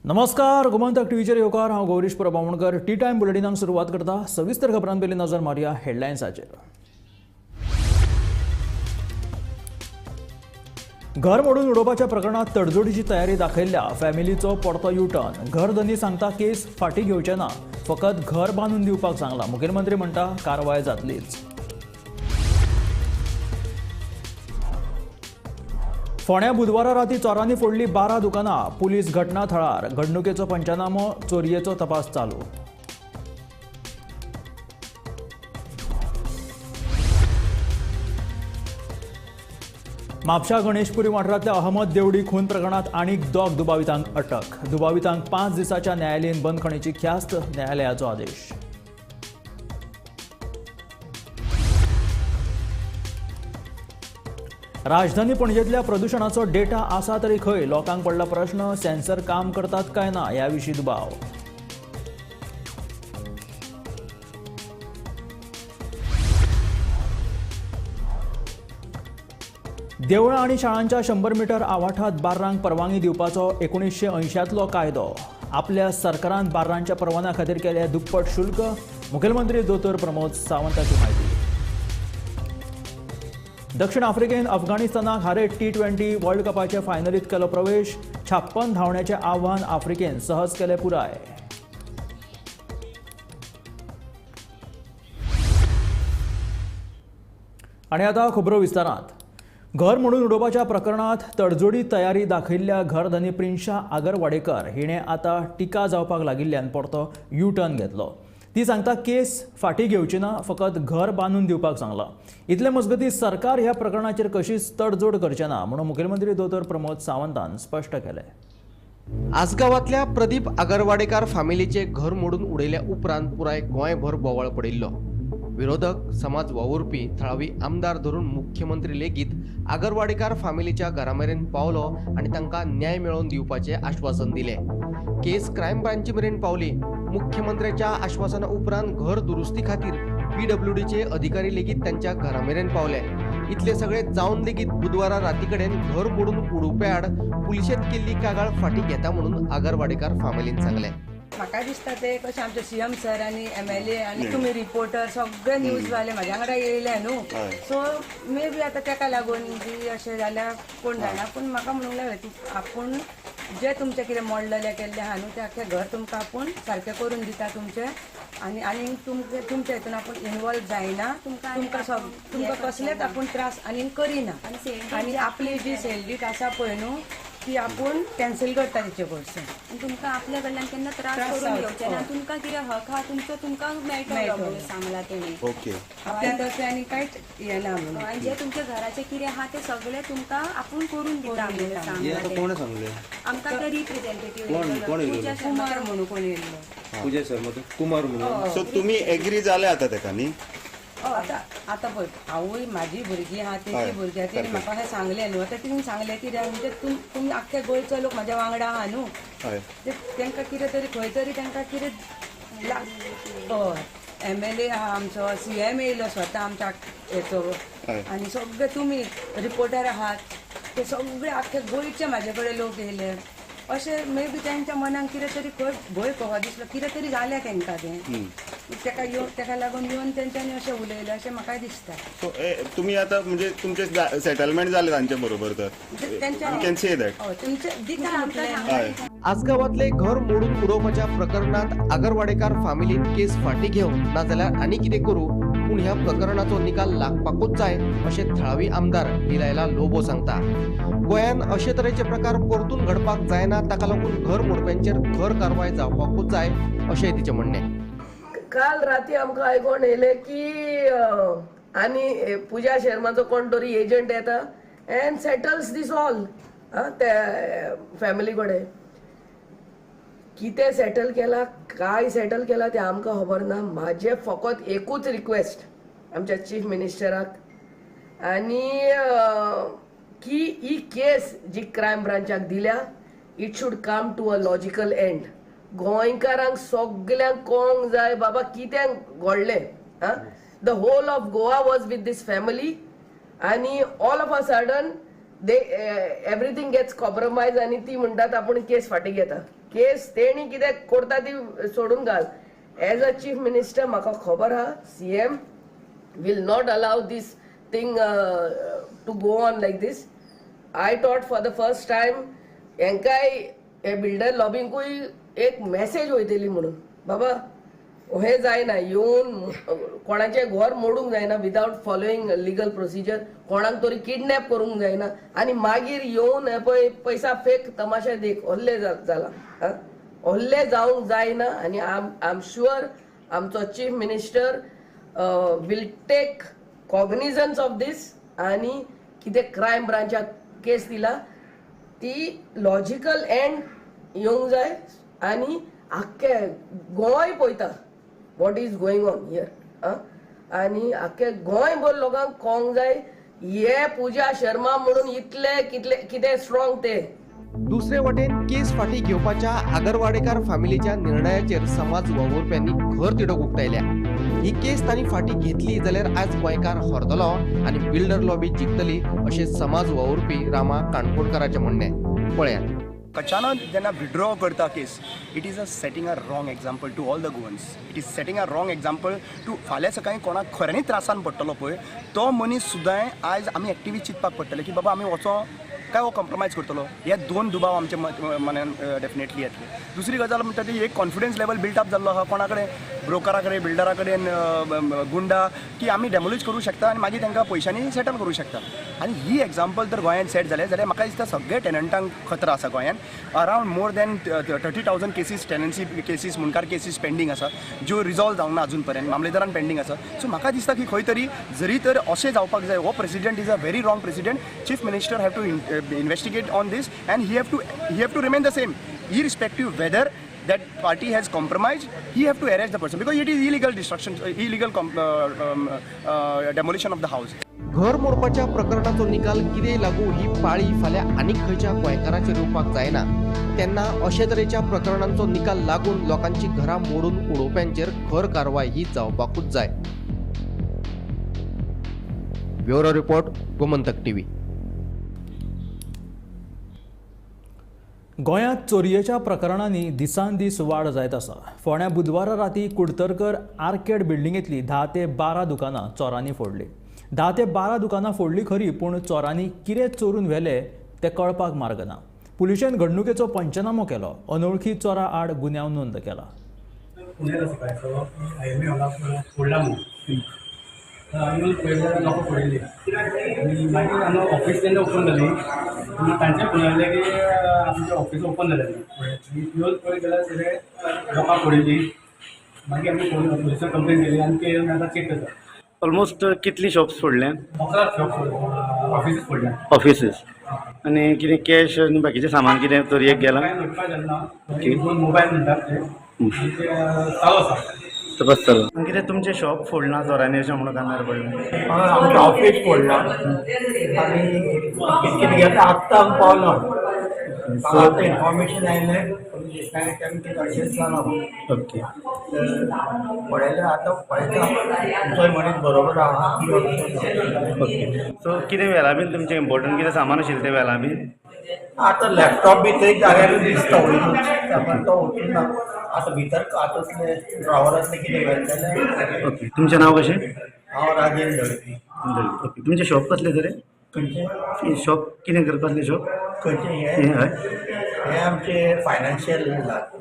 नमस्कार, गोमंतक टीव्हीचेर येवकार. हांव गौरीश प्रभावणकर. टी टायम बुलेटिनाक सुरवात करता. सविस्तर खबरां पयलीं नजर मारया हेडलायन्साचेर. घर मोडून उडोवपाच्या प्रकरणात तडजोडीची तयारी दाखयल्ल्या फॅमिलीचो परतो युटर्न. घरधनी सांगता केस फाटीं घेवचे ना, फकत घर बांदून दिवपाक सांगला. मुखेलमंत्री म्हणटा कारवाय जातलीच. फोंड्या बुधवारा राती चोरांनी फोडली 12 दुकानां. पुलीस घटना थळार. घडणुकेचो पंचनामो, चोरयेचो तपास चालू. म्हापशा गणेशपुरी वाठारांतल्या अहमद देवडी खून प्रकरणात आनीक 2 दुबावितांक अटक. दुबावितांक 5 दिसांच्या न्यायालयीन बंदखणीची ख्यास्त, न्यायालयाचो आदेश. राजधानी पणजेंतल्या प्रदुशणाचो डेटा आसा तरी खंय? लोकांक पडला प्रश्न. सेन्सर काम करतात काय ना ह्या विशीं दुबाव. देवळां आनी शाळांच्या 100 मीटर आवाठात बार्रांक परवानगी दिवपाचो 1980तलो कायदो. आपल्या सरकारान बार्रांच्या परवान्या खातीर केले दुप्पट शुल्क. मुखेलमंत्री दोतोर प्रमोद सावंताची म्हायती. दक्षिण आफ्रिकेन अफगाणिस्तानाक हारयत T20 world कपाचे फायनलीत केलो प्रवेश. 56 धांवण्याचें आव्हान आफ्रिकेन सहज केलें पुराय. आनी आतां खबरो विस्तारांत. घर मोडून उडोवपाच्या प्रकरणात तडजोडी तयारी दाखयल्ल्या घरधनी प्रिन्शा आगरवाडेकर हिणें आतां टिका जावपाक लागिल्ल्यान परतो युटर्न घेतलो. ती सांगता केस फाटीं घेवची ना, फकत घर बांदून दिवपाक सांगलां. इतले मजगतीं सरकार ह्या प्रकरणाचेर कशीच तडजोड करचें ना म्हणून मुखेलमंत्री दोतोर प्रमोद सावंतान स्पश्ट केलें. आसगांवांतल्या प्रदीप आगरवाडेकार फामिलीचे घर मोडून उडयल्या उपरांत पुराय गोंयभर बोवाळ पडिल्लो. विरोधक, समाज वावुरपी, थळावी आमदार धरून मुख्यमंत्री लेगीत आगरवाडेकार फामिलीच्या घरा मेरेन पावलो आनी तांकां न्याय मेळोवन दिवपाचें आश्वासन दिलें. केस क्रायम ब्रांची मेरेन पावली. मुख्यमंत्र्याच्या आश्वासना उपरांत घर दुरुस्ती खातीर पीडब्ल्यूडीचे अधिकारी लेगीत तांच्या घरा मेरेन पावले. इतले सगळे जावन लेगीत बुधवारा राती कडेन घर मोडून उडोवप्या आड पुलिशेंत केल्ली कागाळ फाटीं घेता म्हणून आगरवाडेकार फामिलीन सांगलें. म्हाका दिसता ते कशें आमचे सीएम सर आनी एमएलए आनी तुमी रिपोर्टर सगळे न्यूजवाले म्हाज्या वांगडा येयले न्हू, सो मे बी आतां तेका लागून बी अशें जाल्यार कोण जाणा. पूण म्हाका म्हणूंक लागलें तूं आपूण जे तुमचें कितें मोडलेलें केल्लें आहा न्हू तें आख्खें घर तुमकां आपूण सारकें करून दिता तुमचें, आनी आनीक तुमच्या हितून आपूण इनवॉल्व जायना, तुमकां कसलेच आपूण त्रास आनीक करिना, आनी आपली जी सेल डीड आसा पळय न्हू ती आपूण कॅन्सल करता तिचे कडसून. तुमकां आपल्या कडल्यान केन्ना त्रास करून घेवचे ना, तुमकां कितें हक आहा तुमचो तुमकां मेळटलो म्हणून सांगला तेणी. ओके, आपल्या तर्फे आनी कांयच येना म्हणून. आनी जे तुमच्या घराचें कितें आहा तें सगळें तुमकां आपूण करून दिता म्हणून सांगला. कोण सांगलें आमकां? ते रिप्रेझेंटेटिव्ह कुमार म्हणून कोण येयल्लो, पूजा शर्मा कुमार म्हणून. सो तुमी एग्री जाले आतां तेका न्ही? आतां आतां पळय हांवूय म्हाजी भुरगीं आहा, तेजी भुरगीं आहा, तेणी म्हाका अशें सांगलें न्हू. आतां तिणें सांगलें कित्याक म्हणजे तुमी आख्खे गोंयचो लोक म्हाज्या वांगडा आहा न्हू, तांकां कितें तरी खंय तरी तांकां कितें हय एमएलए आहा आमचो, सीएम येयलो स्वता आमच्या हेचो, आनी सगळे तुमी रिपोर्टर आहात, ते सगळे आख्खे गोंयचे म्हाजे कडेन लोक येयले. अशें मे बी तांच्या मनाक कितें तरी खंय भंय कसो दिसलो, कितें तरी जालें तांकां तें, तेका येवन तेका लागून येवन तेंच्यांनी अशें उलयलें अशें म्हाकाय दिसता. सो तुमी आतां म्हणजे तुमचें सेटलमेंट जालें तांचे बरोबर तर आसगांवांतले घर मोडून उडोवपाच्या प्रकरणात आगरवाडेकार फामिलीन केस फाटीं घेवं नाजाल्यार आनी कितें करूं, पूण ह्या प्रकरणाचो निकाल लागपाकूच जाय अशें थळावी आमदार डिलायला लोबो सांगता. गोंयांत अशे तरेचे प्रकार परतून घडपाक जायना, ताका लागून घर मोडप्यांचेर खर कारवाय जावपाकूच जाय अशें तिचें म्हणणें. काल राती आमकां आयकोन येयलें की आनी पुजा शर्माचो कोण तरी एजंट येता एंड सेटल्स दीस ऑल त्या फॅमिली कडेन. कितें सेटल केला काय सेटल केला तें आमकां खबर ना. म्हाजें फकत एकूच रिक्वेस्ट आमच्या चीफ मिनिस्टराक आनी की ही केस जी क्रायम ब्रांचाक दिल्या it should come to a logical end. गोंयकारांक सगल्यांक कळोंक जाय बाबा कितें घडलें. आं, the whole of Goa was with this family आनी all of a sudden they everything gets compromise आनी ती म्हणटात आपूण केस फाटीं घेता. केस तेणी कितें करता ती सोडून घाल. एज अ चीफ मिनिस्टर म्हाका खबर आहा CM will not allow this thing to go on like this. I thought for the first time हेंकाय हे बिल्डर लॉबिंकूय एक मॅसेज वयतली म्हणून, बाबा हें जायना, येवन कोणाचें घर मोडूंक जायना विदावट फॉलोईंग लिगल प्रोसिजर, कोणाक तरी किडनॅप करूंक जायना आनी मागीर येवन हे पळय पैसा फेक तमाशा देख ओल्ले जाला. ओल्ले जावंक जायना. आनी I am sure आमचो chief minister will take cognizance of this आनी कितें क्रायम ब्रांचाक केस दिला ती लॉजिकल एंड येवंक जाय. आनी आख्खे गोंय पळयता what is going on here. आनी आख्खे गोंयभर लोकांक कळोंक जाय हे पुजा शर्मा म्हणून इतले कितले कितें स्ट्रॉंग ते. दुसरे वटेन केस फाटी घेवपाच्या आगरवाडेकार फॅमिलीच्या निर्णयाचेर समाज वावुरप्यांनी खर तिडक उक्तायल्या. ही केस तांणी फाटी घेतली जाल्यार आज गोंयकार हरतलो आनी बिल्डर लॉबी जिखतली अशें समाज वावुरपी रामा काणकोणकाराचें म्हणणें. पळयात. कचाना जेन्ना विड्रॉ करता case, it is a setting a wrong example to all the Goans. It is setting a wrong example to फाल्यां सकाळीं कोणाक खऱ्यांनी त्रासान पडटलो पळय तो मनीस सुद्दां आयज आमी एक्टिवी चिंतपाक पडटलें की बाबा आमी वचो काय हो कॉम्प्रोमायज करतलो. हे दोन दुबाव आमच्या मनान डेफिनेटली येतले. दुसरी गजाल म्हणटा ती एक कॉन्फिडन्स लेवल बिल्टअप जाल्लो आहा कोणा कडेन, ब्रोकरा कडेन, बिल्डरा कडेन, गुंडा, की आमी डेमोलिश करूं शकता आनी मागीर तांकां पयशांनी सेटल करूं शकता. आनी ही एग्जाम्पल जर गोंयांत सेट जालें जाल्यार म्हाका दिसता सगळे टेनंटांक खतरा आसा गोंयांत. Around more than 30,000 cases tenancy cases, मुंडकार cases pending आसा ज्यो रिजॉल्व जावंक ना अजून पर्यंत, मामलेदारान पेंडींग आसा. सो म्हाका दिसता की खंय तरी जरी तर अशें जावपाक जाय, हो president is a very wrong president. Chief minister have to investigate on this and he have to remain the same irrespective whether that party has compromised. He have to arrest the person because it is illegal destruction, illegal demolition of the house. घर मोडपाच्या प्रकरणाचो निकाल कितें लागू ही पाळी फाल्यां आनीक खंयच्या गोंयकाराचेर येवपाक जायना तेन्ना अशे तरेच्या प्रकरणांचो निकाल लागून लोकांची घरां मोडून उडोवप्यांचेर खर कारवाय ही जावपाकूच जाय. Bureau report, Gomantak TV. गोंयांत चोरयेच्या प्रकरणांनी दिसान दीस वाड जायत आसा. फोंड्या बुधवारा राती कुडतरकर आर्केड बिल्डिंगेंतली 10 ते 12 दुकानां चोरांनी फोडली. 10 ते 12 दुकानां फोडली खरी, पूण चोरांनी कितें चोरून व्हेलें तें कळपाक मार्ग ना. पुलिशेन घडणुकेचो पंचनामो केलो. अनोळखी चोरा आड गुन्यांव नोंद केला. ऑफिस तेन्ना ओपन जाली तांचे फोन आयले की आमचें ऑफिस ओपन जालें येवन पळय जाल्यार सगळे लोकांक पडिल्ली. मागीर आमी पुलिसाक कंप्लेन केली आनी ते येवन आतां चॅक करता. ऑलमोस्ट कितली शॉप्स फोडले? 11 शॉप्स ऑफिसीस फोडल्या. ऑफिसीस. आनी कितें कॅश आनी बाकीचें सामान कितें चोरयेक गेलां? कांय लुटपाक जालें ना. दोन मोबायल म्हणटात ते चालू आसा. तपास चालू. कितें तुमचें शॉप फोडलां चोरांनी अशें म्हणून कानार पडलें? आमचें ऑफिस फोडलां आनी कितें कितें आत्तां आमी पावलो. आतां इन्फॉर्मेशन आयलें पुलीस स्टेशनाक अशेंच जालां. ओके. पळयलें आतां पळयता तुमचोय मनीस बरोबर आहा. ओके. सो कितें व्हेलां बीन तुमचें इम्पोर्टंट कितें सामान आशिल्लें तें व्हेलां बीन? आतां लॅपटॉप बी थंय जाग्यारूच दिसता वयरूच, तो वचून ना. आतां भितर हातूंतले ड्रॉवरांतलें कितें व्हेलें. ओके. तुमचें नांव कशें? हांव राजेंद्र दळवी. ओके. तुमचें शॉप कसलें तर? खंयचें शॉप कितें करपाचें शॉप? खंयचें हें? हय, हें आमचें financial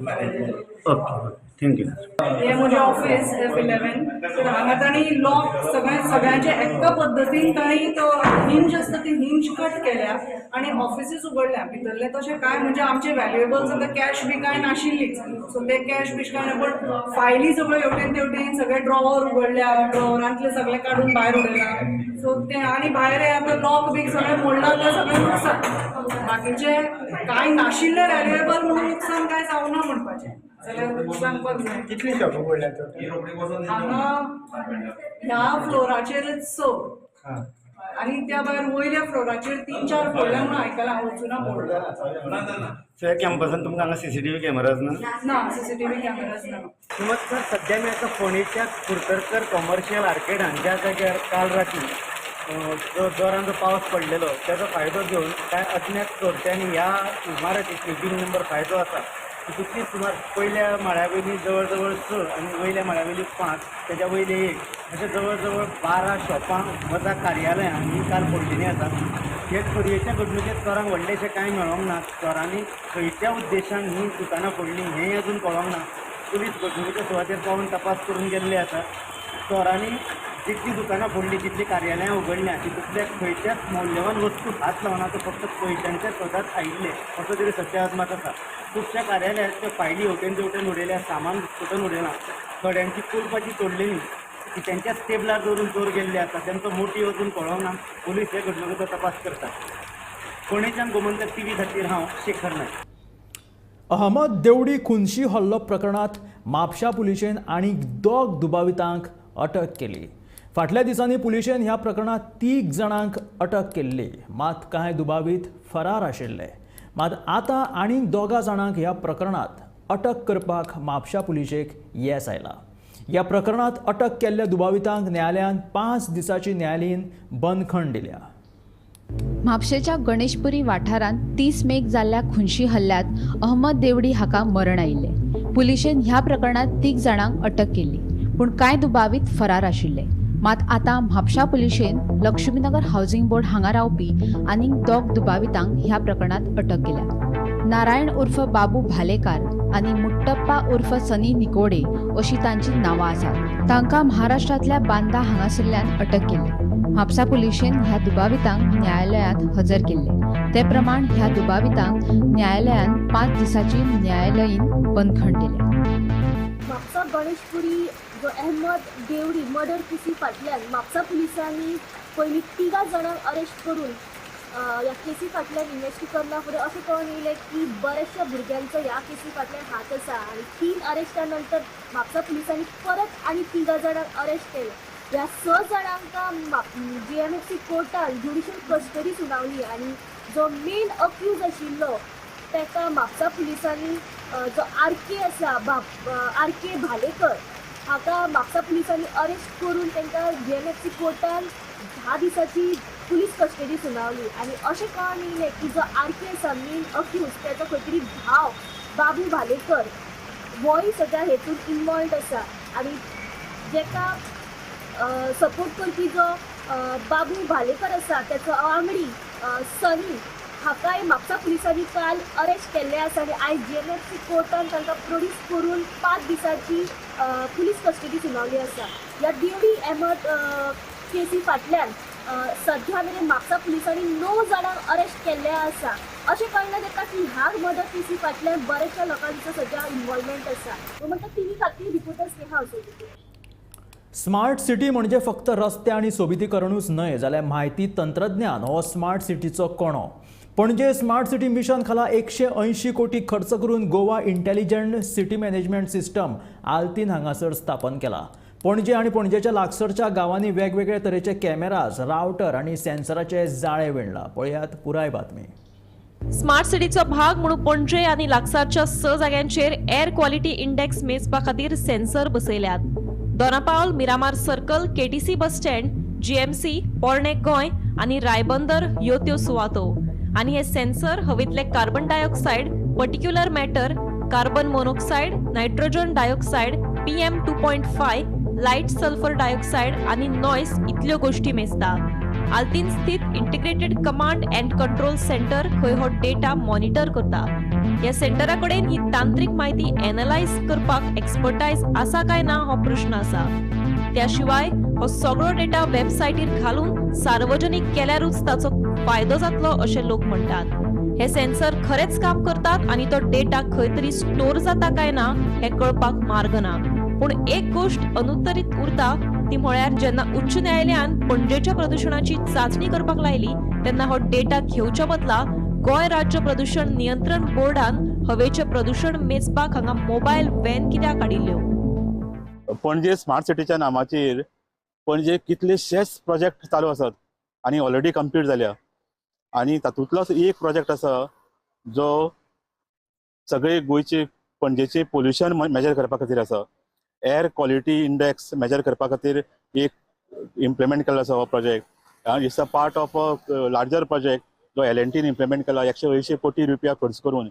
management. Okay, thank you. हें म्हजें ऑफिस F11. तर हांगा तांणी लॉक सगळ्यांचे एका पद्दतीन तांणी तो हिंज आसता ती हिंज कट केल्या आनी ऑफिसीस उगडल्या. भितरलें तशें कांय म्हणजे आमचे व्हॅल्युएबल्स आतां कॅश बी कांय नाशिल्लीच, सो ते कॅश बीश कांय ना, पण फायली सगळ्यो हेवटेन तेवटेन सगळे ड्रॉवर उगडल्या, ड्रॉवरांतले सगळे काडून भायर उडयला. सो ते आनी भायर आतां लॉक बीक सगळें मोडलां तें सगळें लुकसान, बाकीचें कांय नाशिल्लें व्हॅल्युएबल म्हणून लुकसान कांय जावना म्हणपाचें जाल्यार सांगपाक जाय. कितली शॉपां पडल्या? हांगा ह्या फ्लोराचेरच 6 आनी त्या भायर वयल्या फ्लोराचेर 3-4 फोडल्या म्हणून आयकलां. हांव वचूना पळोवंक. सो ह्या कॅम्पसान तुमकां हांगा सीसीटीव्ही कॅमेराज ना? ना, सीसीटीव्ही कॅमेराज ना. नमस्कार. सध्या मी आता फोंडेच्या कुडतरकर कॉमर्शियल आर्केड हांच्या जाग्यार काल राती जो जोरान जो पावस पडलेलो त्याचो फायदो घेवन कांय अज्ञात चोरट्यांनी ह्या इमारतीची बिल्डिंग नंबर 5 जो आसा तितूंतली सुमार पयल्या माळ्या वयली जवळ जवळ 6 आनी वयल्या माळ्या वयली 5, तेज्या वयले 1 अशें जवळ जवळ 12 शॉपां वजा कार्यालयां ही काल फोडलेली आसा. हे चोरयेच्या घडणुकेंत चोरांक व्हडलेशें कांय मेळोंक ना. चोरांनी खंयच्या उद्देशान ही दुकानां फोडलीं हेंय अजून कळोंक ना. पुलीस घडणुकेच्या सुवातेर पावून तपास करून गेल्ले आसा. चोरांनी जितलीं दुकानां फोडलीं, जितलीं कार्यालयां उगडल्यां, तितूंतल्या खंयच्याच मौल्यवान वस्तूक हात लावना, तो फक्त पयशांच्या सोदांत आयिल्ले असो तरी सत्य अदमास आसा. खुबश्या कार्यालयांच्यो फायली हेवटेन तेवटेन उडयल्या, सामान फुटून उडयलां, थोड्यांची कुलपाची तोडलेली, किचनच्या टेबलार दवरून चोर गेल्ले आसा. तांचो मोटीव अजून कळोंक ना. पुलीस हे घडणुकेचो तपास करतात. फोंडेच्यान गोमंतक टीव्ही खातीर हांव शेखर नायक. अहमद देवडी खुनशी हल्लो प्रकरणात म्हापशा पुलिशेन आनी 2 दुबावितांक अटक केली. फाटल्या दिसांनी पुलिशेन ह्या प्रकरणात 3 जाणांक अटक केल्ली, मात कांय दुबावीत फरार आशिल्ले. मात आतां आनी 2 जाणांक ह्या प्रकरणात अटक करपाक म्हापशा पुलिशेक येस आयला. ह्या प्रकरणात अटक केल्ल्या दुबावितांक न्यायालयान 5 दिसांची न्यायालयीन बंदखण दिल्या. म्हापशेच्या गणेशपुरी वाठारांत 30 मेक जाल्ल्या खुनशी हल्ल्यांत अहमद देवडी हाका मरण आयिल्लें. पुलिशेन ह्या प्रकरणांत 3 जाणांक अटक केल्ली, पूण कांय दुबावीत फरार आशिल्ले. मात आतां म्हापशा पुलिशेन लक्ष्मीनगर हावसिंग बोर्ड हांगा रावपी आनीक 2 दुबावितांक ह्या प्रकरणांत अटक केल्या. नारायण उर्फ बाबू भालेकार आनी मुट्टप्पा उर्फ सनी निकोडे अशी तांची नांवां आसात. तांकां महाराष्ट्रांतल्या बांदा हांगासरल्यान अटक केली. म्हापसा पुलिशेन ह्या दुबावितांक न्यायालयांत हजर केल्ले. ते प्रमाण ह्या दुबावितांक न्यायालयान 5 दिसांची न्यायालयीन बंदखण दिल्या. म्हापसा गणेशपुरी जो अहमद देवडी मर्डर केसी फाटल्यान म्हापसा पुलिसांनी पयलीं 3 जाणांक अरेस्ट करून ह्या केसी फाटल्यान इन्वेस्टी करना फुडें अशें कळून येयलें की बऱ्याचशा भुरग्यांचो ह्या केसी फाटल्यान हात आसा आनी 3 अरेस्टा नंतर म्हापसा पुलिसांनी परत आनी 3 जाणांक अरेस्ट केले. ह्या 6 जाणांक GMFC कोर्टान ज्युडिशियल कस्टडी सुनावली आनी जो मेन अक्यूज आशिल्लो ताका म्हापसा पुलिसांनी जो RK आसा RK Bhalekar हाका म्हापसा पुलिसांनी अरेस्ट करून तांकां GMFC कोर्टान 10 दिसांची पुलीस कस्टडी सुनावली. आनी अशें कळून येयलें की जो RK आसा मेन अक्यूज ताचो खंय तरी भाव बाबू भालेकर होय सद्या हेतून इनवॉल्वड आसा आनी जेका सपोर्ट करपी जो बाबू भालेकर आसा ताचो वांगडी सनी हाकाय म्हापसा पुलिसांनी काल अरेस्ट केल्ले आसा आनी आयज GMFC कोर्टान तांकां प्रोड्यूस करून 5 दिसांची पुलीस कस्टडी सुनावली आसा. ह्या देवडी अहमद केसी फाटल्यान सध्या मेरेन म्हापसा पुलिसांनी 9 जाणांक अरेस्ट केल्ले आसा. अशें कळना ताका की ह्या मर्डर केसी फाटल्यान बऱ्याचशा लोकांचो सद्या इन्वॉल्वमेंट आसा. गोमंतक टीव्ही खातीर रिपोर्टर स्नेहा असोजी. स्मार्ट सिटी म्हणजे फक्त रस्ते आनी सोबितीकरणूच न्हय, जाल्यार म्हायती तंत्रज्ञान हो स्मार्ट सिटीचो कणो. पणजे स्मार्ट सिटी मिशन खाला 180 कोटी खर्च करून Goa intelligent city management system आल्तीन हांगासर स्थापन केला. पणजे आनी पणजेच्या लागसरच्या गांवांनी वेगवेगळे तरेचे कॅमेराज, रावटर आनी सेन्सराचे जाळे विणला. पळयात पुराय बातमी. स्मार्ट सिटीचो भाग म्हणून पणजे आनी लागसारच्या 6 जाग्यांचेर एअर क्वॉलिटी इंडेक्स मेजपा खातीर sensor बसयल्यात. Dona Paula, Miramar circle, KTC bus stand, GMC, पोरणे गोंय आनी रायबंदर ह्यो त्यो सुवातो. आनी हे sensor हवेंतले carbon dioxide, particulate matter, carbon monoxide, nitrogen dioxide, PM 2.5, light sulphur dioxide आनी नॉयस इतल्यो गोश्टी मेजता. आल्तीन स्थित integrated command and control centre खंय हो डेटा मॉनिटर करता. ह्या सेंटरा कडेन ही तांत्रीक म्हायती एनलायज करपाक एक्सपर्टायज आसा काय ना हो प्रश्न आसा. त्या शिवाय हो सगळो डेटा वेबसायटीर घालून सार्वजनीक केल्यारूच ताचो फायदो जातलो अशें लोक म्हणटात. हे सेन्सर खरेंच काम करतात आनी तो डेटा खंय तरी स्टोर जाता काय ना हें कळपाक मार्ग ना. पूण एक गोश्ट अनुत्तरीत उरता ती म्हळ्यार जेन्ना उच्च न्यायालयान पणजेच्या प्रदुशणाची चांचणी करपाक लायली तेन्ना हो डेटा घेवच्या बदला गोंय राज्य प्रदुशण नियंत्रण बोर्डान हवेचें प्रदुशण मेजपाक हांगा मोबायल व्हॅन कित्याक काडिल्ल्यो. पणजे स्मार्ट सिटीच्या नामाचेर पणजे कितलेशेच प्रोजेक्ट चालू आसात आनी ऑलरेडी कंप्लीट जाल्या आनी तातूंतलोच एक प्रोजेक्ट आसा जो सगळे गोंयचे पणजेचे पोल्युशन मेजर करपा खातीर आसा. एअर क्वॉलिटी इंडेक्स मेजर करपा खातीर एक इम्प्लिमेंट केल्लो आसा हो project. It's a part of a larger project जो L&Tन इम्प्लिमेंट केला 180 कोटी रुपया खर्च करून.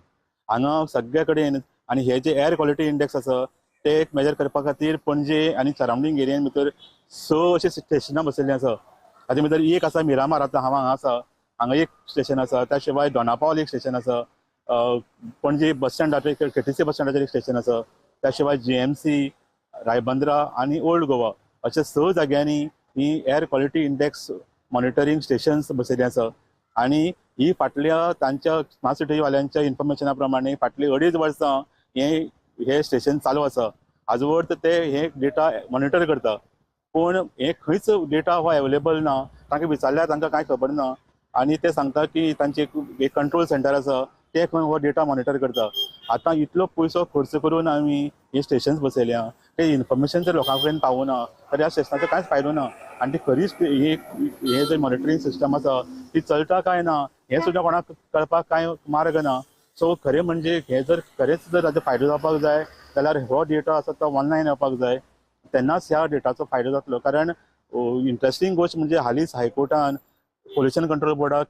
हांगा सगळे कडेन आनी हे जे एअर क्वॉलिटी इंडेक्स आसा ते एक मेजर करपा खातीर पणजे आनी सरावंडींग एरियान भितर 6 अशीं स्टेशनां बसयल्लीं आसा. ताचे भितर एक आसा मिरामार, आतां हांव हांगा आसा, हांगा एक स्टेशन आसा. त्या शिवाय दोनापावल एक स्टेशन आसा, पणजे बस स्टँडाचेर केटीसी बस स्टँडाचेर एक स्टेशन आसा. त्या शिवाय GMC, Ribandar आनी ओल्ड गोवा अशा 6 जाग्यांनी ही air quality index monitoring stations बसयल्लीं आसा. आनी ही फाटल्या तांच्या स्मार्ट सिटीवाल्यांच्या इन्फॉर्मेशना प्रमाणे फाटली 2.5 वर्सां हे स्टेशन चालू आसा. आजवर ते हे डेटा मॉनिटर करता, पूण हे खंयच डेटा हो अवेलेबल ना. तांकां विचारल्यार तांकां कांय खबर ना आनी ते सांगता की तांचे एक कंट्रोल सेंटर आसा, ते खंय हो डेटा मॉनिटर करता. आतां इतलो पयसो खर्च करून आमी हे स्टेशन्स बसयल्या, ते इन्फॉर्मेशन जर लोकां कडेन पावना तर ह्या स्टेशनाचो कांयच फायदो ना. आनी ती खरीच हे जे मॉनिटरींग सिस्टम आसा ती चलता काय ना हें सुद्दां कोणाक कळपाक कांय मार्ग ना. सो खरें म्हणजे हे जर खरेंच जर ताचो फायदो जावपाक जाय जाल्यार हो डेटा आसा तो ऑनलायन येवपाक जाय, तेन्नाच ह्या डेटाचो फायदो जातलो. कारण इंट्रस्टींग गोश्ट म्हणजे हालींच हायकोर्टान पोल्युशन कंट्रोल बोर्डाक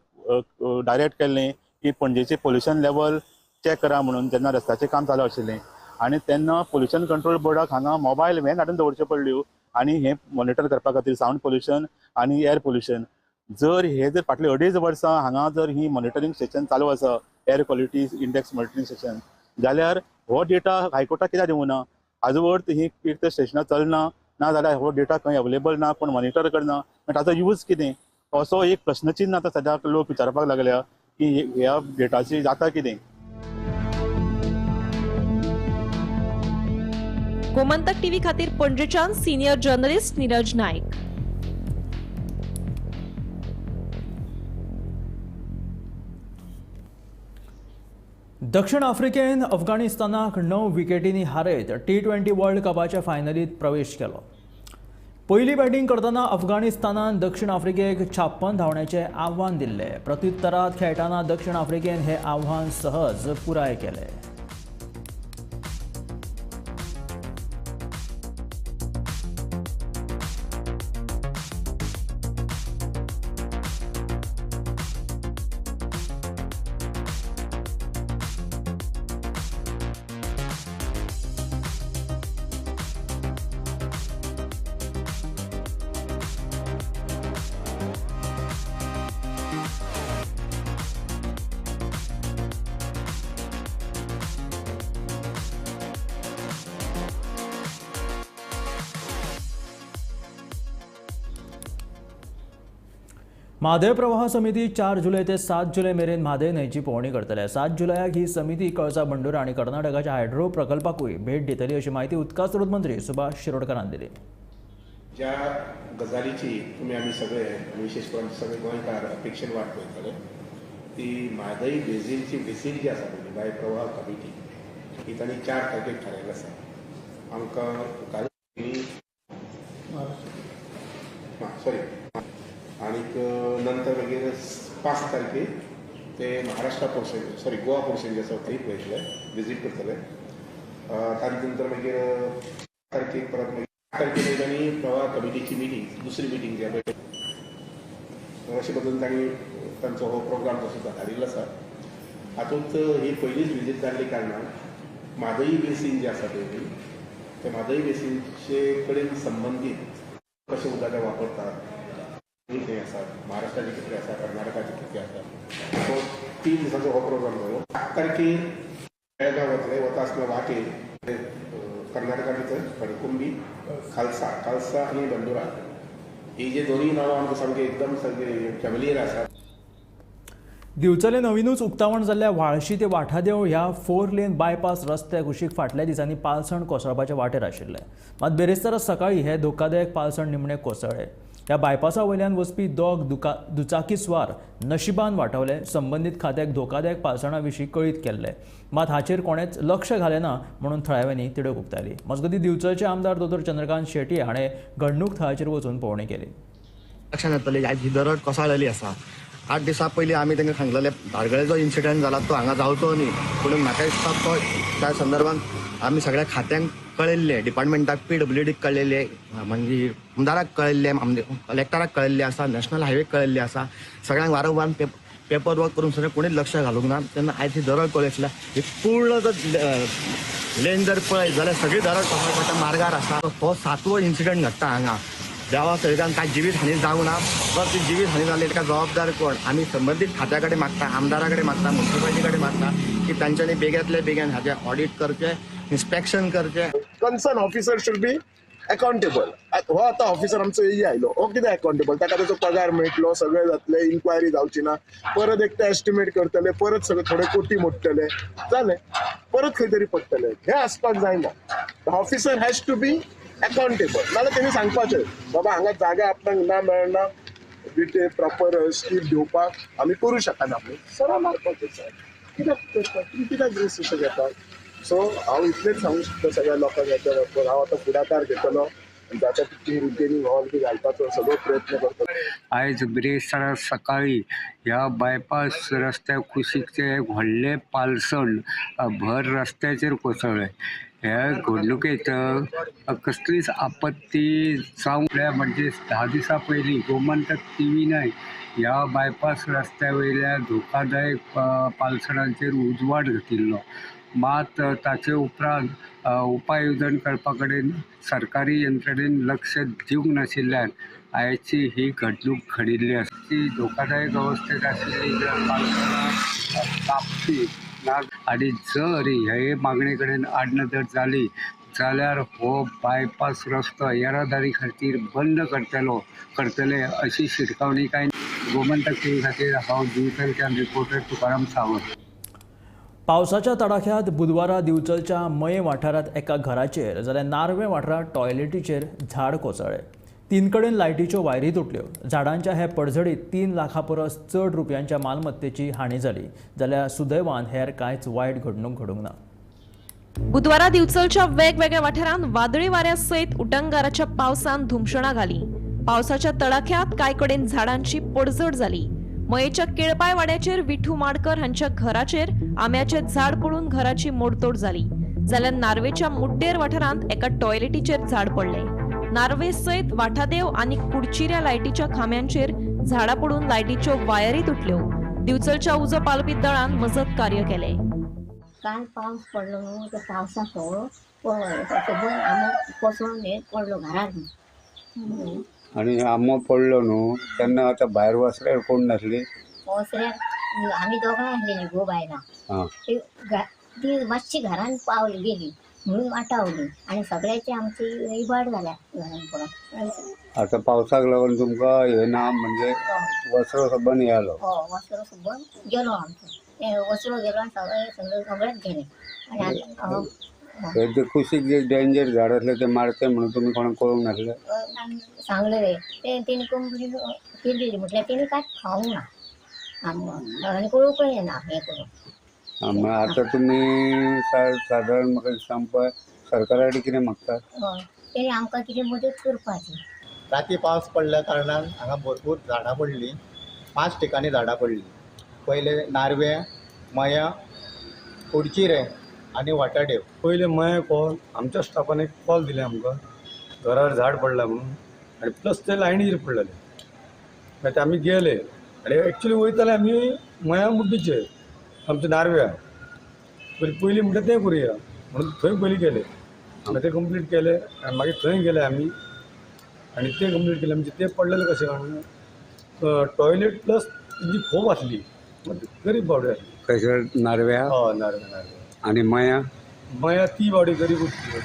डायरेक्ट केल्लें की पणजेचें पोल्युशन लेवल चॅक करा म्हणून, जेन्ना रस्त्याचें काम चालू आशिल्लें. आनी तेन्ना पोल्युशन कंट्रोल बोर्डाक हांगा मोबायल व्हॅन हाडून दवरच्यो पडल्यो आनी हें मॉनिटर करपा खातीर सावंड पोल्युशन आनी एअर पोल्युशन. जर हे जर फाटले 2.5 वर्सां हांगा जर ही मॉनिटरींग स्टेशन चालू आसा, air quality index monitoring station, जाल्यार हो डेटा हायकोर्टाक कित्याक दिवना? आजवर ही एक तर स्टेशनां चलना ना जाल्यार हो डेटा खंय अवेलेबल ना, कोण मॉनिटर करना, मागीर ताचो यूज कितें, असो एक प्रश्नचिन्ह आतां सद्याक लोक विचारपाक लागल्या की ह्या डेटाची जाता कितें. गोमंतक टीव्ही खातीर पणजेच्यान सिनियर जर्नलिस्ट नीरज नायक. दक्षिण आफ्रिकेन अफगाणिस्तानाक 9 विकेटींनी हारयत T20 world कपाच्या फायनलीत प्रवेश केलो. पयली बॅटींग करतना अफगाणिस्तानान दक्षिण आफ्रिकेक 56 धांवड्याचें आव्हान दिल्लें. प्रत्युत्तरात खेळटना दक्षिण आफ्रिकेन हें आव्हान सहज पुराय केलें. म्हादय प्रवाह समिती 4 जुलय ते 7 जुलय मेरेन म्हादय न्हंयची पळोवणी करतले. 7 जुलयाक ही समिती कळसा बंडुरा आनी कर्नाटकाच्या हायड्रो प्रकल्पाकूय भेट दितली अशी म्हायती उदका स्रोत मंत्री सुभाष शिरोडकरान दिली. ज्या गजालीची तुमी आमी सगळे, विशेष करून सगळे गोंयकार अपेक्षेन वाट पळयताले, ती म्हादय बेजीनची बेसीन जी आसा पळय, म्हादय प्रवाह कमिटी, ही तांणी 4 तारखेक थारायल्ली आसा. आमकां काल सॉरी आणीक नंतर मागीर 5 तारखेर ते Maharashtra portion, sorry Goa portion जे आसा थंय पळयतले, विजीट करतले. ताजे नंतर मागीर तारखेक परत मागीर 8 तारखेर तांणी प्रवाह कमिटीची मिटींग, दुसरी मिटींग जी आसा पळय, अशे पद्दतीन तांणी तांचो हो प्रोग्राम तसो धाडिल्लो आसा. हातूंत ही पयलीच विजीट जाल्ली कारणान म्हादय बेसीन जे आसा पळय, ते म्हादय बेसीनचे कडेन संबंदीत कशें उदक वापरतात, खंय आसात, महाराष्ट्राचे कितले आसा, कर्नाटकाचे कितले आसा, सो 3 दिसांचो हो प्रोग्राम जालो. 8 तारखेर बेळगांव वतले, वता आसतना वाटेर कर्नाटका भितर कणकुंबी, खालसा, खालसा आनी बंडुरा ही जे दोनूय नांवां आमकां सामके एकदम सामके फेमिलियर आसात. दिवचले नवीनूच उक्तावण जाल्ल्या व्हाळशी ते वाठादेव ह्या 4 लेन बायपास रस्त्या कुशीक फाटल्या दिसांनी पालसण कोसळपाचे वाटेर आशिल्ले. मात बेरेस्तारा सकाळी हे धोकादायक पालसण निमणे कोसळ्ळे. ह्या बायपासा वयल्यान वचपी दोग दुचाकी स्वार नशिबान वाटावले. संबंदीत खात्याक धोकादायक पालसणा विशीं कळीत केल्ले, मात हाचेर कोणेच लक्ष घालें ना म्हणून थळाव्यांनी तिडक उक्तायली. मजगतीं दिवचलचे आमदार दोतोर चंद्रकांत शेट्ये हाणें घडणूक थळाचेर वचून पळोवणी केली. लक्षात येतलें आयज ही दरड कोसळलेली आसा. 8 दिसां पयलीं आमी तांकां सांगलेलें धारगळे जो इन्सिडंट जाला तो हांगा जावचो न्ही, पूण म्हाका दिसता तो त्या संदर्भात आमी सगळ्या खात्यांक कळयल्लें, डिपार्टमेंटाक PWDक कळयल्लें, मागीर आमदाराक कळयल्लें, कलेक्टराक कळयल्लें आसा, नॅशनल हायवेक कळयल्लें आसा, सगळ्यांक वारंवार पेपर वर्क करून सुद्दां कोणीच लक्ष घालूंक ना. तेन्ना आयज ही दरड कोसळ्ळ्या. ही पूर्ण जर लेन जर पळयत जाल्यार सगळी दरड कोसळपाच्या मार्गार आसा. हो 7वो इन्सिडंट घडटा हांगा. देवा सैतान काय जिवीत हानी जावंक ना. जर ती जिवीत हानी जाली ताका जबाबदार कोण? आमी संबंदीत खात्या कडेन मागता, आमदारा कडेन मागता, मुन्सिपालिटी कडेन मागता की तांच्यांनी बेग्यांतले बेगीन हाचें ऑडिट करचें, इन्स्पेक्शन करचें. Concern officer should be accountable. हो आतां ऑफिसर आमचो एई आयलो, हो कितें अकाउंटेबल? ताका ताचो पगार मेळटलो, सगळें जातलें, इन्क्वायरी जावची ना, परत एक ते एस्टिमेट करतले, परत सगळे थोडे कोटी मोडटले, जालें, परत खंय तरी पडटले. हें आसपाक जायना. The officer has to be accountable. नाजाल्यार तेणी सांगपाचें, बाबा हांगा जागा आपणाक ना मेळना, विटे प्रॉपर स्कीम घेवपाक आमी करूं शकना, सरळ मारपाचें. सर कित्याक करता तुमी, कित्याक रिस्क घेतात? सो हांव इतलेंच सांगूंक शकता सगळ्या लोकांक हेच्या बरोबर हांव आतां फुडाकार घेतलो आनी जाता तितकी रिटेनिंग हॉल बी घालपाचो सगळो प्रयत्न करतलो. आयज बिरेस्तारा सकाळी ह्या बायपास रस्त्या कुशीकचें एक व्हडलें पालसण भर रस्त्याचेर कोसळ्ळें. ह्या घडणुकेंत कसलीच आपत्ती जावंक म्हणजे 10 दिसां पयलीं गोमंतक टीव्हीनय ह्या बायपास रस्त्या वयल्या धोकादायक पालसणांचेर उजवाड घातिल्लो. मात ताचे उपरांत उपाय येवजण करपा कडेन सरकारी यंत्रणेन लक्ष दिवंक नाशिल्ल्यान आयची ही घडणूक घडिल्ली आसा. ती धोकादायक अवस्थेत आशिल्ली पालसणां कापची ना आनी जर हे मागणे कडेन आडनदर जाली जाल्यार हो बायपास रस्तो येरादारी खातीर बंद करतले अशी शिटकावणी कांय गोमंतक टीव्ही खातीर हांव दिवचलच्यान रिपोर्टर तुकाराम सावंत. पावसाच्या तडाख्यात बुधवारा दिवचलच्या मये वाठारांत एका घराचेर जाल्यार नार्वे वाठारांत टॉयलेटीचेर झाड कोसळ्ळें. 3 कडेन लायटीच्यो वायरी तुटल्यो. झाडांच्या हे पडझडीत 3 लाखां परस चड रुपयांच्या मालमत्तेची हानी जाली, जाल्यार सुदैवान हेर कांयच वायट घडणूक घडूंक ना. बुधवारा दिवचलच्या वेगवेगळ्या वाठारांत वादळी वाऱ्या सयत उटंगाराच्या पावसान धुमशणां घाली. पावसाच्या तडाख्यात कांय कडेन झाडांची पडझड जाली. मयेच्या केळपाय वाड्याचेर विठू माडकर हांच्या घराचेर आंब्याचें झाड पडून घराची मोडतोड जाली, जाल्यार नार्वेच्या मुड्डेर वाठारांत एका टॉयलेटीचेर झाड पडलें. नार्वे सयत वाठादेव आनी कुडचिऱ्या लायटीच्या खांब्यांचेर झाडां पडून लायटीच्यो वायरी तुटल्यो. दिवचलच्या उजो पालोवपी दळान मजत कार्य केलें. काल पावस पडलो न्हू, त्या पावसा सगळो आंबो कोसळून हे पडलो घरार. आनी आंबो पडलो न्हू तेन्ना आतां भायर वसऱ्यार कोण नासली? वसऱ्यार आमी दोगां आसलेलीं गो बायलां. ती मातशी घरान पावली गेली म्हणून वाटावली आनी सगळ्याची आमची इबाड जाल्या घरान पडोन. आतां पावसाक लागून तुमकां हें ना म्हणजे वसरो सबंद गेलो? हय, वसरो सबंद गेलो आमचो. वसरो गेलो आनी सगळें सगळेंच गेलें. आनी आतां हे कुशीक जे डेंजर झाड आसलें तें मारचें म्हणून तुमी कोणाक कळोवंक नासलें? सांगलें तें तेणी कंप्लेन केल्ली, म्हटल्यार तेणी कांयच खावंक ना आनी कळोवंकय ना हें करून. आतां तुमी सादारण म्हाका दिसता सरकारा कडेन कितें मागता? तेणी आमकां कितें मदत करपाची. राती पावस पडल्या कारणान हांगा भरपूर झाडां पडलीं. 5 ठिकाणी झाडां पडलीं. पयले नार्वे, मया, कुडचिरे आनी वाटादेव. पयले मया कॉल आमच्या स्टाफान एक कॉल दिले आमकां, घरार झाड पडलां म्हणून, आनी प्लस ते लायनीचेर पडलेले. मागीर ते आमी गेले आनी एक्चुली वयताले आमी मया मुड्डीचेर, आमच्या नार्व्या. पयलीं म्हणटा तें करुया म्हणून थंय पयलीं गेले, मागीर तें कंप्लीट केलें आनी मागीर थंय गेले आमी आनी तें कंप्लीट केलें. म्हणजे तें पडलेलें कशें कारण टॉयलेट प्लस तेंची खोप आसली, गरीब बावडी आसली. खंयसर नार्व्या? हय, नार्व्या. नार्व्या आनी मया? मया ती बावडी गरीब उरली.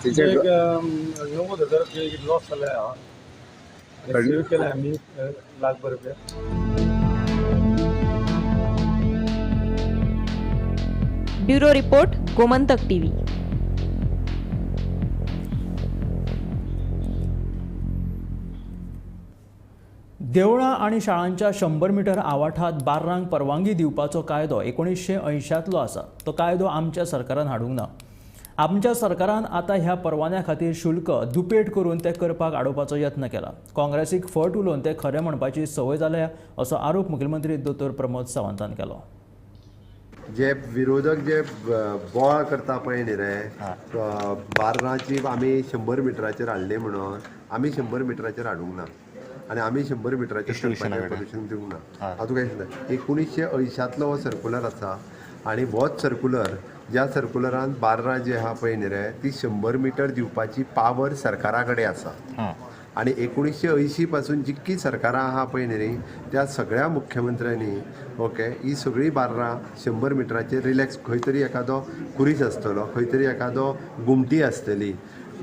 तिचे एक 90,000 रुपया लॉस जाले आहा. सेव केले आमी लाखभर रुपया. Bureau report, Gomantak TV. देवळां आनी शाळांच्या 100 मीटर आवाठात बार्रांक परवानगी दिवपाचो कायदो 1980तलो आसा. तो कायदो आमच्या सरकारान हाडूंक ना. आमच्या सरकारान आतां ह्या परवान्या खातीर शुल्क दुपेट करून ते करपाक आडोवपाचो यत्न केला. काँग्रेसीक फट उलोवन ते खरें म्हणपाची संवय जाल्या असो आरोप मुखेलमंत्री दोतोर प्रमोद सावंतान केलो. जे विरोधक जे बोवाळ करता पळय न्ही रे, बार्राची आमी 100 मिटराचेर हाडली म्हणून आमी 100 मिटराचेर हाडूंक ना. आनी आमी 100 मिटराचेर परमिशन दिवंक ना. हातूंत कांय ना. 1980 हो सर्कुलर आसा आनी होच सर्कुलर ज्या सर्कुलरान बार्रां जी आहा पळय न्ही रे ती 100 मिटर दिवपाची पावर सरकारा कडेन आसा. आनी 1980 पासून जितकी सरकारां आहा पळय न्ही रे त्या सगळ्या मुख्यमंत्र्यांनी ओके ही सगळीं बार्रां 100 मिटराचेर रिलॅक्स, खंय तरी एखादो कुरीस आसतलो, खंय तरी एखादो गुमटी आसतली,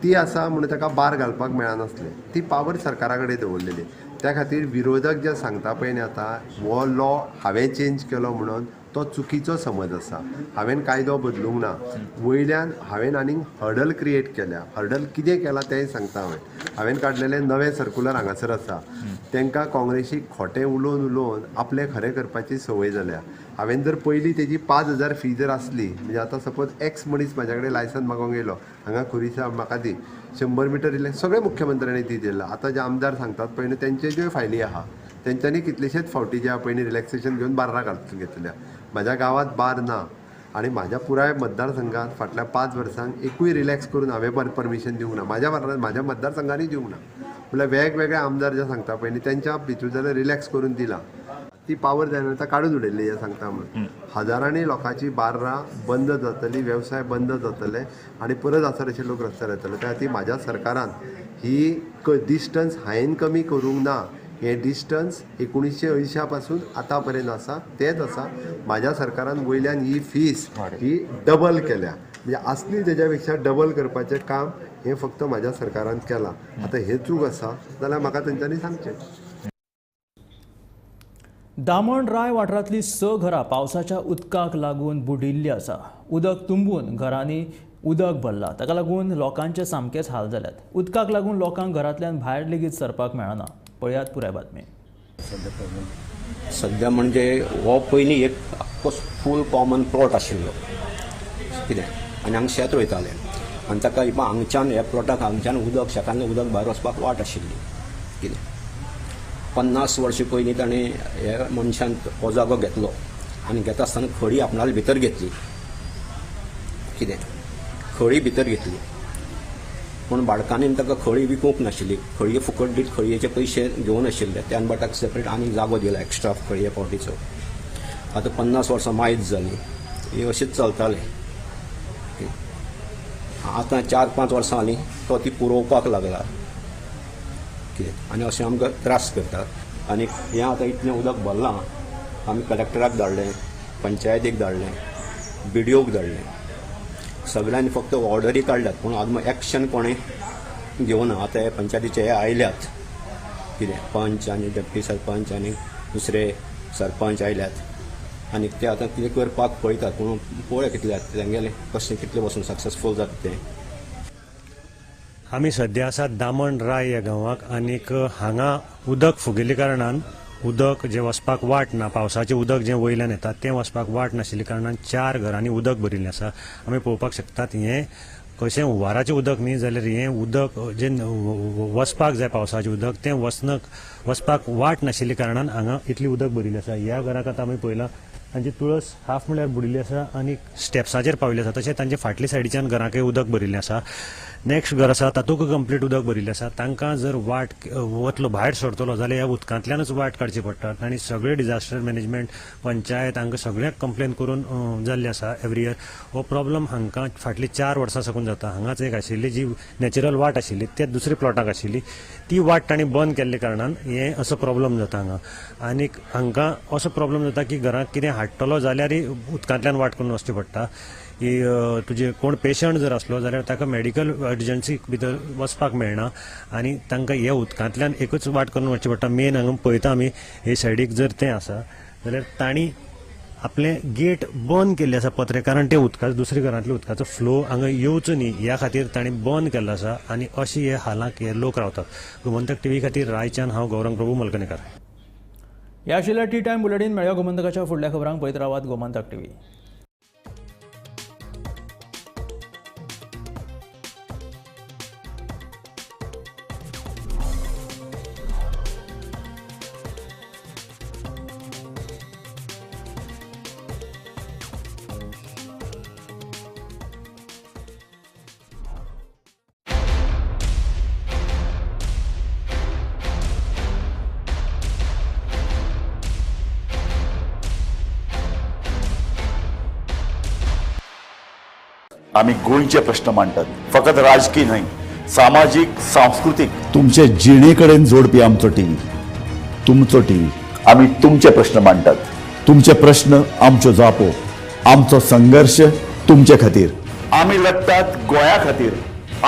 ती आसा म्हणून ताका बार घालपाक मेळनासलें. ती पावर सरकारा कडेन दवरलेली. त्या खातीर विरोधक जे सांगता पळय न्ही आतां हो लॉ हांवें चेंज केलो म्हणून तो चुकीचो समज आसा. हांवें कायदो बदलूंक ना, वयल्यान हांवें आनीक हर्डल क्रिएट केल्या. हर्डल कितें केलां तेंय सांगता. हांवें हांवें काडलेलें नवें सर्कुलर हांगासर आसा. तांकां काँग्रेसीक खोटें उलोवन उलोवन आपलें खरें करपाची संवय जाल्या. हांवें जर पयलीं तेजी 5000 फी जर आसली, म्हणजे आतां सपोज एक्स मनीस म्हाज्या कडेन लायसन मागोंक येयलो, हांगा खुरीसा म्हाका दी 100 मिटर इल्लें, सगळे मुख्यमंत्र्यांनी ती दिला. आतां जे आमदार सांगतात पळय न्हू तेंचे ज्यो फायली आहा तेंच्यांनी कितलेशेच फावटी जे पयलीं रिलॅक्सेशन घेवन बार्रां घालून घेतल्या. म्हाज्या गांवांत बार ना आनी म्हाज्या पुराय मतदारसंघात फाटल्या 5 वर्सांक एकूय रिलॅक्स करून हांवें परमिशन दिवंक ना. म्हाज्या मतदारसंघांनी दिवंक ना. म्हणल्यार वेगवेगळे आमदार जे सांगता पळय न्ही तेंच्या भितूर जाल्यार रिलॅक्स करून दिलां. ती पावर जायना आतां काडून उडयल्ली हें सांगता म्हणून. हजारांनी लोकांची बार्रां बंद जातली, वेवसाय बंद जातले आनी परत आसा अशे लोक रस्त्यार येतले. त्या खातीर म्हाज्या सरकारान ही डिस्टन्स हांवें कमी करूंक ना. हें डिस्टन्स 1980 पासून आतां पर्यंत आसा तेंच आसा. म्हाज्या सरकारान वयल्यान ही फीस ही डबल केल्या, म्हणजे आसली तेज्या पेक्षा डबल करपाचें काम हें फक्त म्हाज्या सरकारान केलां. आतां हें चूक आसा जाल्यार म्हाका तेंच्यांनी सांगचें. दामण राय वाठारांतली 6 घरां पावसाच्या उदकाक लागून बुडिल्ली आसा. उदक तुंबून घरांनी उदक भरलां. ताका लागून लोकांचे सामकेच हाल जाल्यात. उदकाक लागून लोकांक घरांतल्यान भायर लेगीत सरपाक मेळना. पळयात पुराय बातमी. सद्या म्हणजे हो पयलीं एक आख्खो फूल कॉमन प्लॉट आशिल्लो कितें, आनी हांगा शेत रोयताले आनी ताका हांगच्यान ह्या प्लॉटाक हांगच्यान उदक शेतांतलें उदक भायर वचपाक वाट आशिल्ली कितें. 50 वर्सां पयलीं ताणें ह्या मनशान हो जागो घेतलो आनी घेता आसतना खळी आपणाले भितर घेतली कितें, खळी भितर घेतली. पूण बाडकांनी ताका खळी विकूंक नाशिल्ली, खळये फुकट दीत खळयेचे पयशे घेवन आशिल्ले. त्यान बट ताका सेपरेट आनीक जागो दिला एक्स्ट्रा खळये पावटीचो. आतां 50 वर्सां मायज जालीं, हे अशेंच चलतालें. आतां 4-5 वर्सां जालीं तो ती पुरोवपाक लागला कितें, आनी अशें आमकां त्रास करतात. आनी हें आतां इतलें उदक भरलां, आमी कलेक्टराक धाडलें, पंचायतीक धाडलें, बीडीओक धाडलें, सगळ्यांनी फक्त ऑर्डरी काडल्यात पूण आजून एक्शन कोणें घेवना. आतां हे पंचायतीचे हे आयल्यात कितें पंच आनी डेप्टी सरपंच आनी दुसरे सरपंच आयल्यात आनी ते आतां कितें करपाक पळयतात, पूण पळोवया कितले जाता तेंगेलें, कशें कितले वचून सक्सेसफूल जाता तें. आमी सद्या आसात दामण राय ह्या गांवाक आनीक हांगा उदक फुगिल्ल्या कारणान उदक जें वचपाक वाट ना, पावसाचें उदक जें वयल्यान येता तें वचपाक वाट नाशिल्ल्या कारणान 4 घरांनी उदक भरिल्लें आसा. आमी पळोवपाक शकतात हें कशें हुंवाराचें उदक न्ही जाल्यार हें उदक जें वचपाक जाय पावसाचें उदक तें वचपाक वाट नाशिल्ल्या कारणान हांगा इतलें उदक भरिल्लें आसा. ह्या घराक आतां आमी पळयलां तांची तुळस हाफ म्हळ्यार बुडिल्ली आसा आनी स्टेप्साचेर पाविल्ली आसा. तशें तांचे फाटले सायडीच्यान घराकय उदक भरिल्लें आसा. नेक्स्ट घर आसा तातूंत कंप्लीट उदक भरिल्लें आसा. तांकां जर वाट वतलो भायर सरतलो जाल्यार ह्या उदकांतल्यानच वाट काडची पडटा आनी सगळे डिजास्टर मॅनेजमेंट पंचायत हांकां सगळ्याक कंप्लेन करून जाल्ली आसा. एवरी इयर हो प्रॉब्लम हांकां फाटलीं 4 वर्सां साकून जाता. हांगाच एक आशिल्ली जी नॅचरल वाट आशिल्ली ते दुसरे प्लॉटाक आशिल्ली ती वाट तांणी बंद केल्ल्या कारणान हें असो प्रॉब्लम जाता हांगा. आनीक हांकां असो प्रॉब्लम जाता की घरांत कितें हाडटलो जाल्यारय उदकांतल्यान वाट करून वचचें पडटा. की तुजे कोण पेशंट जर आसलो जाल्यार ताका मेडिकल अर्जन्सी भितर वचपाक मेळना आनी तांकां ह्या उदकांतल्यान एकूच वाट करून वचचें पडटा. मेन हांगा पळयता आमी हे सायडीक जर तें आसा जाल्यार तांणी आपलें गेट बंद केल्लें आसा पत्रे, कारण ते उदकाचो दुसऱ्या घरांतल्या उदकाचो फ्लो हांगा येवचो न्ही ह्या खातीर तांणी बंद केल्लो आसा आनी अशें हे हालांक हे लोक रावतात. गोमंतक टीव्ही खातीर रायच्यान हांव गौरंग प्रभू मलकनेकर. ह्या आशिल्ल्या टी टायम बुलेटीन मेळया गोमंतकाच्या फुडल्या खबरांक. पळयत रावात गोमंतक टीव्ही. आमी गोंयचे प्रश्न मांडटात, फकत राजकी न्हय, सामाजीक, सांस्कृतीक, तुमचे जिणे कडेन जोडपी आमचो टीव्ही, तुमचो टीव्ही. आमी तुमचे प्रश्न मांडटात, तुमचे प्रश्न आमच्यो जापो, आमचो संघर्श तुमचे खातीर. आमी लढटात गोंया खातीर.